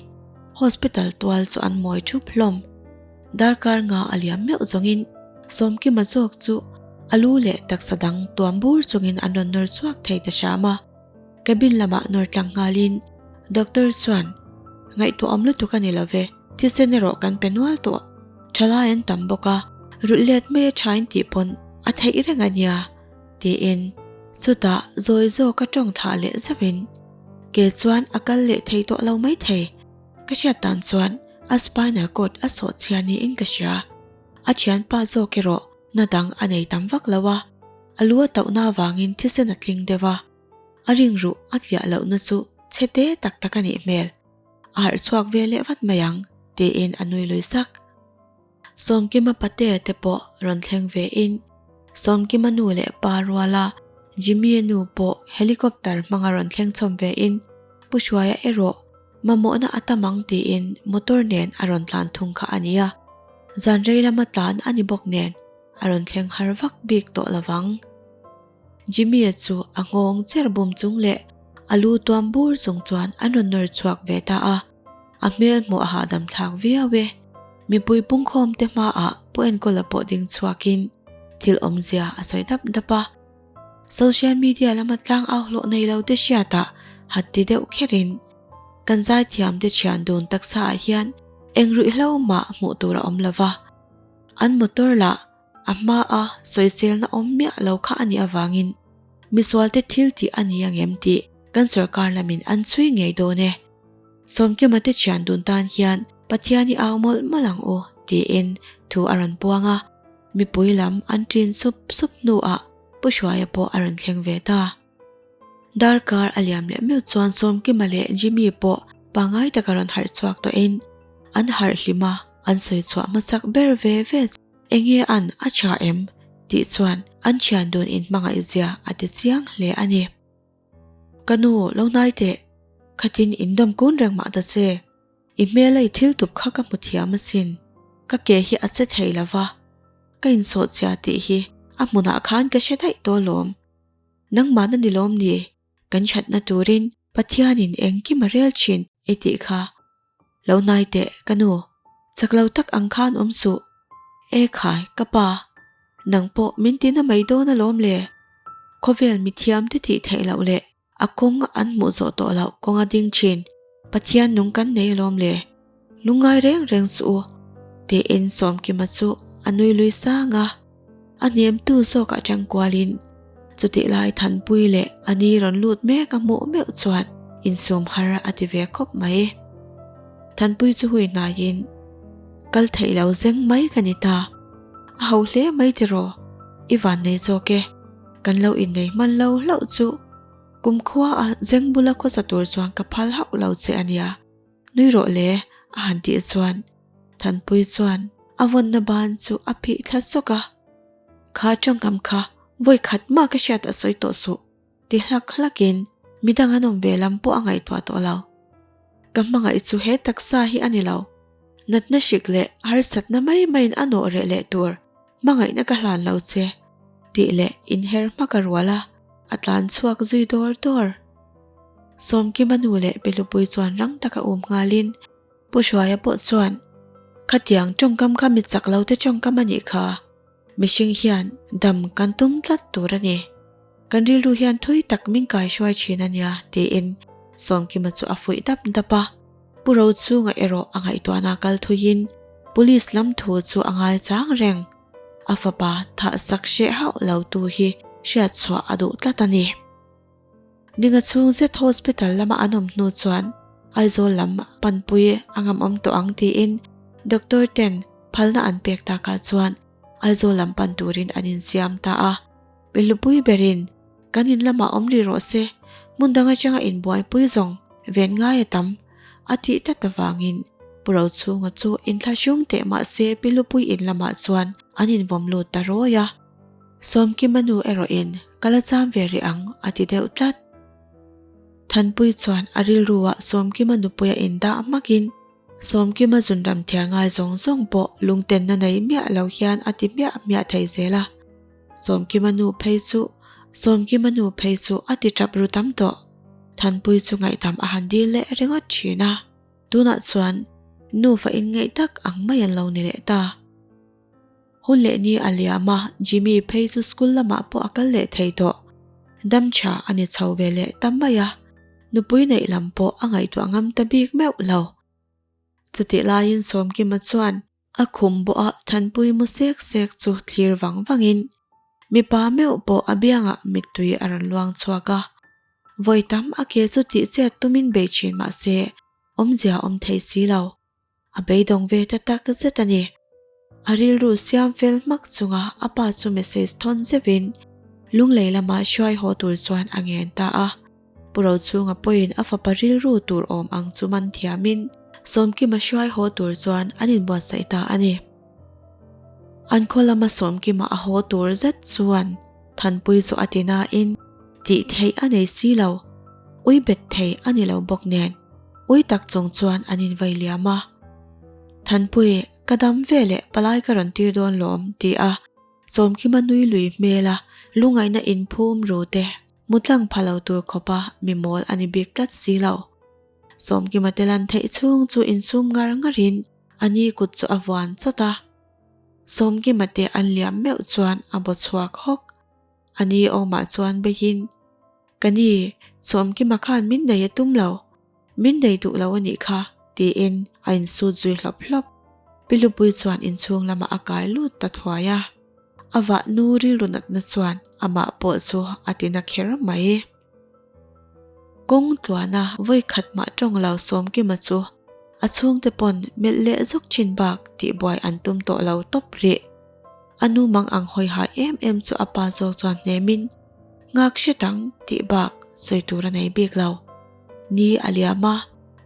Hospital tual chu an mawi thup hlawm. Darkar nga a liam meuh zawngin Sawmkima zawk chu a lu leh taksa dang tuam bur chungin an rawn nawr chhuak thei ta hram a. Cabin lamah nawr tlang nghalin Doctor chuan, Ngaihtuah awm lutuk a ni lo ve, thisen erawh kan pe nual tawh. Thalai an tam bawk a, rulh let mai a thain tih pawn a theih reng a nia, tiin chutah zawi zawk a tawng thah leh zauhin ke chuan a kal leh thei tawh lo mai thei. Ka hriat dan chuan a spinal cord a sawh chhia niin ka hria. A thianpa zawk erawh na dang a nei tam vak lo a, a lu a tauhna avangin thisen a tling deuh a, a ringruh a tliah lohna chu chhe te tak tak a nih hmel. A harh chhuak ve leh vat mai ang, tiin a nui lui sak. Sawmkima patea te pawh rawn thleng ve in Sawmkima nu leh pa ruala Jimmy-a nu pawh helicopter hmanga rawn thleng chhawm ve in Pu Hruaia erawh mamawhna a tam ang tiin motor nen a rawn tlan thung kha a nia. Zan rei lama tlan a ni bawk nen a rawn thleng har vak bik tawh lovang. Jimmy-a chu a nghawng cher bum chung leh a lu tuam bur chung chuan an rawn nawr chhuak ve ta a. A hmel hmuh a hahdam thlak viau e. Mipui pungkhawm te hmaah Pu Enkawla pawh ding chhuakin thil awmzia a sawi dap dap a. Social media lama tlang au hlawh nei lo te hriatah han ti deuh kherin kan zaithiam te thian dun taksa ah hian eng ruihhlo mah hmuh tur a awm lo va. An motor lah a hmaa sawiselna awm miah lo kha a nih avangin misualte thil tih a ni angem tih kan sorkar lamin an chhui ngei dawn e. Sawmkima te thian dun tan hian Pathian i au mawlh mawlh ang u tiin thu a rawn puang a, mipui lam an ṭin sup sup hnuah Pu Hruaia pawh a rawn thleng ve ta. Darkar a liam leh meuh chuan Sawmkima leh Jimmy pawh pangngai taka rawn harh chhuak tawhin an harh hlim a, an sawi chhuah hmasak ber ve ve chu enge an a tha em tih chuan an thian dun inhmangaih zia a ti chiang hle a ni. Ka nu, lo hnai teh, khatin in dawm kun reng mah ta che. I hmela i thil tup kha ka hmu thiam asin. Ka ke hi a che thei lo va, ka insawhchia tih hi a hmunah khan ka hre daih tawh alawm. Nangmahna ni lawm ni, kan thatna turin Pathianin engkim a rel thin i tih kha. Lo hnai teh ka nu, chak lo tak ang khan awm suh. E khai, ka pa, nang pawh min tina mai dawn alawm le. Khawvel mithiamte tih theih loh leh A kawng an hmuh zawh tawh loh kawng a ding thin. Pathian nung kan nei alawm le. Lungngai reng reng suh u. Tiin Sawmkima chu a nui lui sang a. A hnemtu zawkah tang kualin chutih lai Thanpui leh a ni rawn lut mek a hmuh meuh chuan insum har a ti ve khawp mai. Thanpui chu hui hnaiin kal theih lo zeng mai ka ni ta. A ho hle mai tiraw? I vannei zawk e. Kan lo innei hman lo hlauh chu kumkhua a zeng bula khawsa tur chuan ka phal hauh lo che a nia. Nui rawh le a han tih chuan Thanpui chuan a vawnna ban chu a phih thla sawk a. Kha tawngkam kha vawi khat mah ka hriat a sawi tawh suh ti hlak hlakin midang an awm ve lam pawh a ngaihtuah tawh lo. Ka hmangaih chu he taksa hi a ni lo. Natna hrik leh harsatna mai maiin a nawh reh leh tur Hmangaihna ka hlan lo che, tih leh inher hmak a rual a, a tlan chhuak zui dawr dawr. Sawmkima nu leh Pehlupui chuan rang taka um nghalin Pu Hruaia pawh chuan, Khatiang tawngkam kha mi chak lo te tawngkam a nih kha, mihring hian dam kan tum tlat tur a ni. Kan rilru hian thui tak min kai hruai thin a nia, tiin Sawmkima chu a fuih dap dap a. Pu Rochhunga erawh a ngaihtuahna kal thuiin Police lam thu chu a ngaichang reng. A fapa thah sak hreh hauh lo tu hi hriat chhuah a duh tlat a ni. Ninga chhung zet hospital lama an awm hnu chuan Aizawl lam panpui a ngamawm tawh ang tiin doctor ten phalna an pek takah chuan Aizawl lam pan turin an insiam ta a. Mihlupui berin kan in lamah awm rih rawh se, hmun dang atanga inbuaipui zawng ven ngai a tam, a tih tlat avangin Pu Rochhunga chu inthlahrung teh mah se Pihlupui in lamah chuan an invawm lut ta rawi a. Sawmkima nu erawhin ka la cham ve rih ang a ti deuh tlat. Thanpui chuan a rilruah Sawmkima nupuia indah hmakin Sawmkima zunram thiar ngai zawng zawng pawh lungtenna nei miah lo hian a ti hmiah hmiah thei zel a. Sawmkima nu phei chu Sawmkima nu phei chu a ti tap ru tam tawh. Thanpui chu ngaihdam a han dil leh ringawt thin a. Tunah chuan nufa inngeih tak ang mai an lo ni leh ta. Hun leh ni a liam a, Jimmy phei chu school lamah pawh a kal leh thei tawh. Dam tha a ni chho ve leh ta mai a, nupui neih lam pawh a ngaihtuah ngam ta bik meuh lo. Chutih laiin Sawmkima chuan a khum bawh a Thanpui mu sek sek chu thlir vang vangin mipa meuh pawh a biangah mittui a rawn luang chhuak a. Vawi tam a ke chu tih chet tumin bei thin mah se awmzia awm thei si lo. A beidawng ve ta tak zet a ni. A rilru siam fel hmak chunga a pa chu message thawn zeuhin Lunglei lama hruai haw tur chuan a ngen ta a. Pu Rochhunga pawhin a fapa rilru tur awm ang chu man thiamin Sawmkima hruai haw tur chuan an inbuatsaih ta a ni. An khaw lama Sawmkima a haw tur zet chuan Thanpui chu a ti nain tih theih a nei si lo, ui bet thei a ni lo bawk nen ui tak chung chuan an invai liam a. Thanpui, ka dam ve leh palai ka rawn tir dawn lawm ti a Sawmkima nui lui hmel a lungaihna inphum ru te mutlang pha lo tur khawpa mi mawl a ni bik tlat si lo. Sawmkima te lan theih chhung chu insum ngar ngarin a ni kut chu a vuan chawt a. Sawmkima te an liam meuh chuan a baw chhuak hawk. A ni awmah chuan beihin, Ka ni, Sawmkima khan min nei a tum lo. Min nei duh lo a nih kha, tiin a insut zui hlawp hlawp. Pi Lupui chuan inchhung lamah a kai lut ta thuai a. A vah nu rilru natna chuan amah pawh chu a ti na kher mai. Kawng tluana vawi khat mah tawng lo Sawmkima chu a chhungte pawn melh leh zawk thin bak tihbuai an tum tawh lo tawp rih. A nu mang ang hawi hai em em chu a pa zawk chuan hnemin nghak hret ang tih bak sawi tur a nei bik lo. Ni a liam a,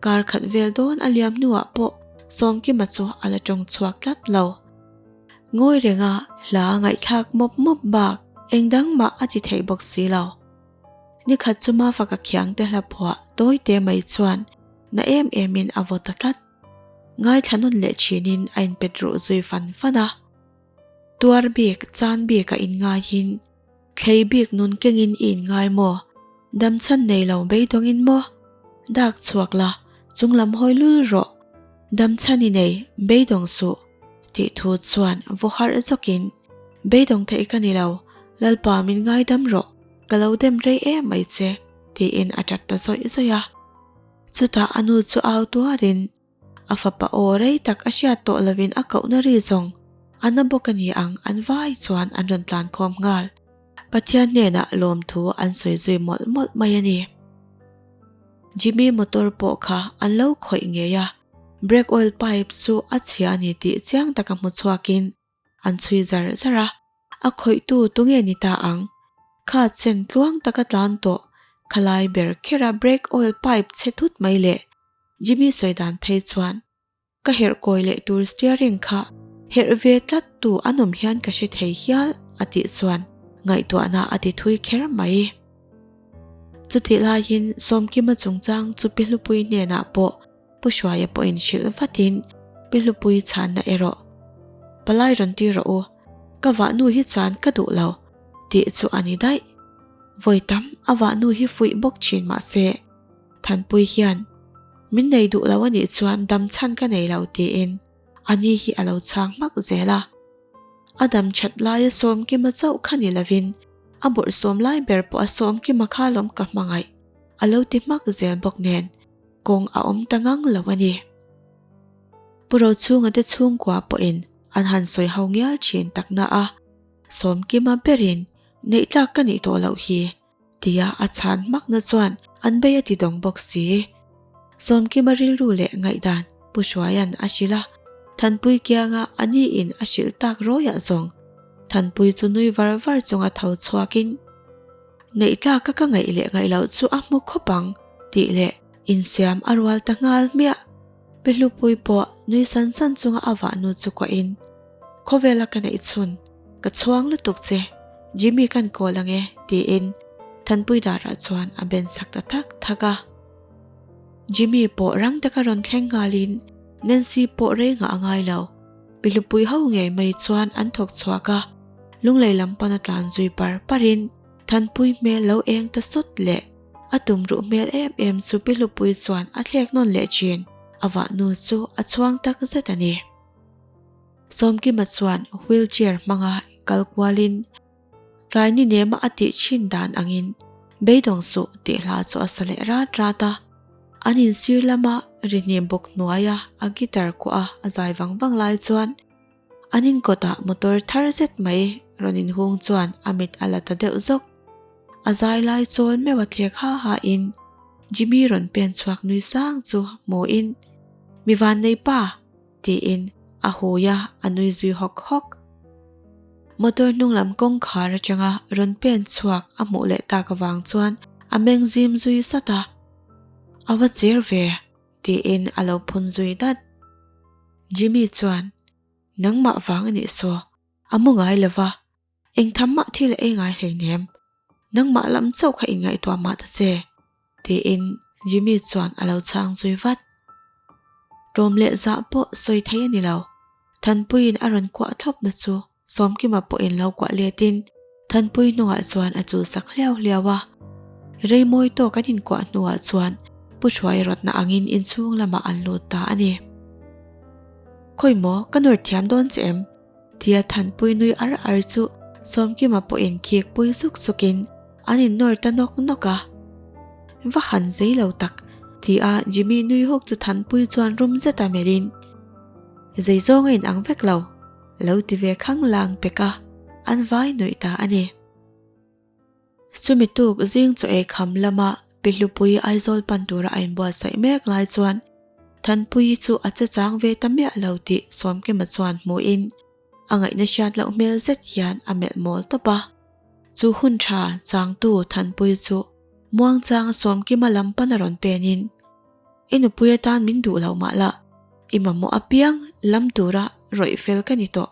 kar khat vel dawn a liam hnuah pawh Sawmkima chu a la tawng chhuak tlat lo. Ngawi renga hla ngaihthlak mawp mawp bak engdang mah a ti thei bawk si lo. Nikhat chu Mafaka khiangte hla phuah tawi te mai chuan na em emin a vaw ta tlat. Ngaithla nawn leh thinin a inpet ruh zui fan fan a. Tuar bik, chan bik a inngaiin, thlei bik nun kengin i inngai maw? Damchhan nei lo beidawngin maw? Dak chhuak la, chunglam hawi lul rawh. Damchhan i nei, beidawng suh, tih thu chuan vaw harh zawkin, Beidawng theih ka ni lo, Lalpa min ngaidam rawh, ka lo dem rei em mai che, tiin a tap ta zawih zawih a. Chutah a nu chu au tuarin a fapa aw rei tak a hriat tawh lovin a kohna ri zawng a na bawk a ni ang an vai chuan an rawn tlan khawm nghal. Pathian hnenah lawmthu an sawi zui mawlh mawlh mai a ni. Jimmy motor pawh kha an lo khawih ngei a, brake oil pipe chu a chhia a ni tih chiang taka hmu chhuakin An chhui zar zar a, a khawihtu tunge ni ta ang? Kha chen tluang taka tlan tawh, khalai ber khera brake oil pipe chhe thut mai le. Jimmy sawi dan phei chuan, Ka herh kawi leh tur steering kha herh ve tlat tu an awm hian ka hre thei hial a tih chuan ngaihtuahna a ti thui kher mai. Chutih laiin Sawmkima chungchang chu Pi Hlupui hnenah pawh Pu Hruaia pawhin hrilh vatin Pi Hlupui chhanna erawh, Palai rawn ti rawh u, ka vahnu hi chan ka duh lo, tih chu a ni daih. Vawi tam a vahnu hi fuih bawk thin mah se, Thanpui hian, Min nei duh lo a nih chuan dam chhan ka nei lo tiin a ni hi a lo chhang hmak zel a. A dam that laia Sawmkima chauh kha ni lovin a bawrhsawm lai ber pawh a Sawmkima kha lawm ka hmangaih a lo ti hmak zel bawk nen. Kawng a awm ta ngang lo a ni. Pu Rochhunga te chhungkua pawhin an han sawi ho ngial thin tak na a, Sawmkima berin neih tlak ka nih tawh loh hi tia a chhan hmakna chuan an bei a ti dawng bawk si. Sawmkima rilru leh ngaihdan Pu Hruaia'n a hrilh a, Thanpui kianga a niin a hrilh tak rawiah zawng Thanpui chu nui var var chunga tho chhuakin, Neih tlaka ka ngaih leh ngaih loh chu a hmu khawp ang tih leh insiam a rual ta nghal hmiah. Pe Hlupui pawh nui san san chunga a vahnu chu kuahin, Khawvela ka neih chhun, ka chhuang lutuk che, Jimmy kan kawl ang e tiin Thanpui darah chuan a ben sak ta thak thak a. Jimmy pawh rang taka rawn thleng nghalin Nancy pawh rei ngah a ngai lo. Pi Hlupui ho ngei mai chuan an thawk chhuak a, Lunglei lam pana tlan zui par parin Thanpui hmel lo eng ta sawt leh a tum ruh hmel em em chu Pi Hlupui chuan a thlek nawn leh thin, a vahnu chu a chhuang tak zet a ni. Sawmkima chuan wheel chair hmanga kal kualin tlai ni nema a tih thin dan angin beidawng suh tih hla chu a sa leh rat rat a, an insir lama ri hnim bawk hnuaia a guitar kuah a a zai vang vang lai chuan An inkawtah motor thar zet mai rawn inhung chuan a mit a la ta deuh zawk. A zai lai chawl meuh a thlek ha ha in Jimmy rawn pen chhuak nui sang chu hmuhin, Mi vannei pa! tiin a hui a, a nui zui hawk hawk. Motor hnung lam kawngkhar atanga rawn pen chhuak a hmuh leh tak avang chuan a meng zim zui sat a, A va cher ve! Tiin a lo phun zui dat. Jimmy chuan, Nangmah vang a nih saw, a mu ngai lo va, eng tham mah thil a ei ngai hleinem, nangmah lam chauh kha inngaihtuah mah ta che, tiin Jimmy chuan a lo chhang zui vat. Tlawm leh zah pawh sawi thei a ni lo, Thanpuiin a rawn kuah thlawpna chu Sawmkima pawhin lo kuah letin Thanpui hnungah chuan a chul sak hliau hliau a. Reimawi tawk an inkuah hnuah chuan Pu Hruai rawtna angin inchhung lamah an lut ta a ni. Khawi maw, ka nawr thiam dawn che em? tia Thanpui nui ar ar chu Sawmkima pawhin khik pui zuk zukin an innawr ta nawk nawk a. Va han zei lo tak, tia Jimmy nui hawk chu Thanpui chuan rum zeta melhin, Zei zawng a inang vek lo. Lo ti ve khang lang pek a, an vai nuih ta a ni. Chumi tuk zing chaw ei kham lama Pi Hlupui Aizawl pan tura a inbuatsaih mek lai chuan Thanpuii chu a che chang ve ta miah lo tih Sawmkima chuan hmuhin a ngaihna hriat loh hmel zet hian a melh mawl tawp a. Chu hun tha changtu Thanpuii chu muangchanga Sawmkima lam pana rawn penin, I nupui atan min duh loh mah la, i mamawh apiang lam tura rawih fel ka ni tawh.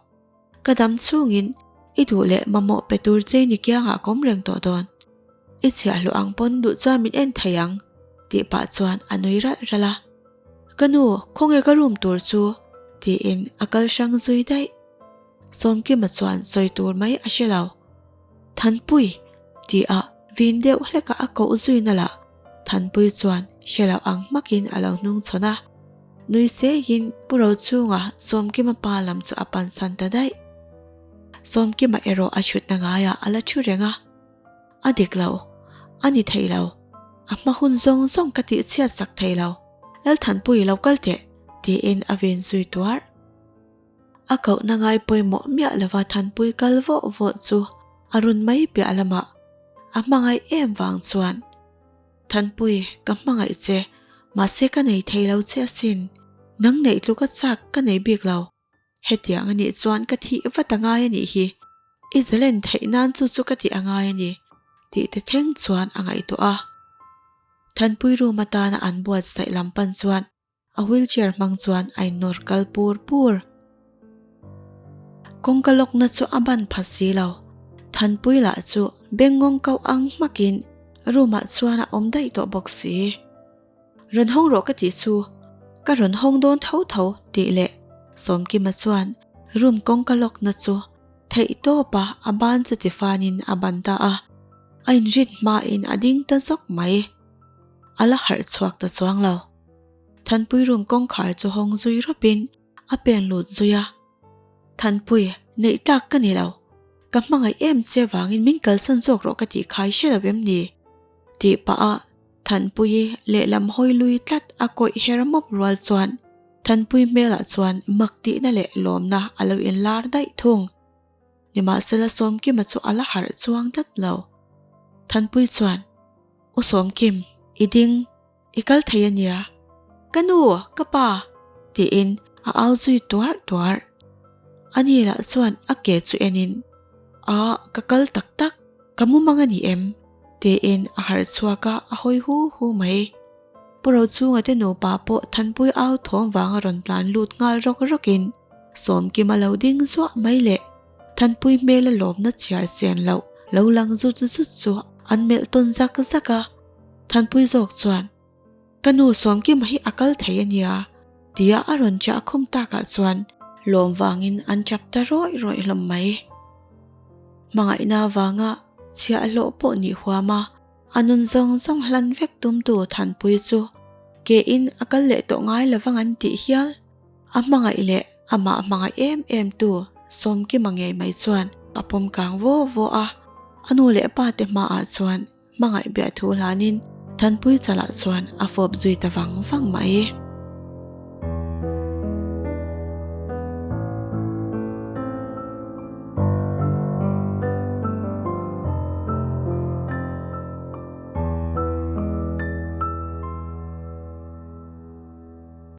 Ka dam chhungin i duh leh mamawh pe tur che ni kiangah ka awm reng tawh dawn. I chhiahhlawh ang pawn duh chuan min en thei ang, tih pah chuan a nui ralh ralh a. Ka nu, khawnge ka room tur chu? tiin a kal hrang zui daih. Sawmkima chuan sawi tur mai a hre lo. Thanpui! ti a vin deuh hleka a koh zui na lah Thanpui chuan hre lo ang hmakin a lo hnung chhawn a. Nui seihin Pu Rochhunga Sawmkima pa lam chu a pansan ta daih. Sawmkima erawh a chhutna ngaiah a la thu reng a. A dik lo. A ni thei lo. A hma hun zawng zawng ka tih chhiat sak thei lo. Lalthanpui lo kal teh! tiin a ven zui tuar. A kohna ngai pawimawh miah lova Thanpui kal vawh vawh chu a run mai piah lamah a hmangaih em vang chuan, Thanpui, ka hmangaih che, mahse ka nei thei lo che asin, nang neih tluka chak ka nei bik lo, hetiang anih chuan ka thih vat a ngai anih hi, i zalen theih nan chu chu ka tih a ngai a ni, tih te thleng chuan a ngaihtuah a. Thanpui room atana an buatsaih lam pan chuan A wheelchair hmang chuan a innawr kal pur pur. Kawngka lawkna chu a ban pha si lo. Thanpui lah chu bengngawng kau ang hmakin room ah chuan a awm daih tawh bawk si. Rawn hawng rawh ka tih chu ka rawn hawng dawn tho tho tih leh Sawmkima chuan room kawngka lawkna chu theih tawpa a ban chu tifanin a ban ta a. A inrin hmain a ding ta zawk mai. A la harh chhuak ta chuang lo. Thanpui room kawngkhar chu hawng zui rawpin a pen lut zui a. Thanpui, neih tlak ka ni lo. Ka hmangaih em che vangin min kalsan zawk rawh ka tih khai hre lo em ni? Tih pah a Thanpuii lehlam hawi lui tlat a kawih her mawp rual chuan Thanpui hmelah chuan mak tihna leh lawmna a lo inlar daih thung. Nimahsela Sawmkima chu a la harh chuang tlat lo. Thanpui chuan, U Sawmkim, i ding. I kal thei a nia. Ka nu, ka pa! tiin a au zui tuarh tuarh. Ani lah chuan a ke chu enin, A, ka kal tak tak, ka mumang a ni em? tiin a harh chhuak a, a hawi hu hu mai. Pu Rochhunga te nupa pawh Thanpui au thawm vanga rawn tlan lut nghal rawk rawkin Sawmkima lo ding zuah mai leh Thanpui hmela lawmna chhiar sen loh lo lang zut zut chu an melh tawn zak zak a. Thanpui zawk chuan, Ka nu Sawmkima hi a kal thei a nia, tia a rawn chah khum takah chuan lawm vangin an chap ta rawih rawih hlawm mai. Hmangaihna vanga chhiahhlawh pawh nih huam a, a nun zawng zawng hlan vek tumtu Thanpui chu ke in a kal leh tawh ngai lovang an tih hial. A hmangaih leh amah hmangaih em em tu Sawmkima ngei mai chuan a pawm kang vaw vaw a, a nu leh pa te hmaah chuan Hmangaih biah thu hlanin Thanpui chalah chuan a fawp zui ta vang vang mai.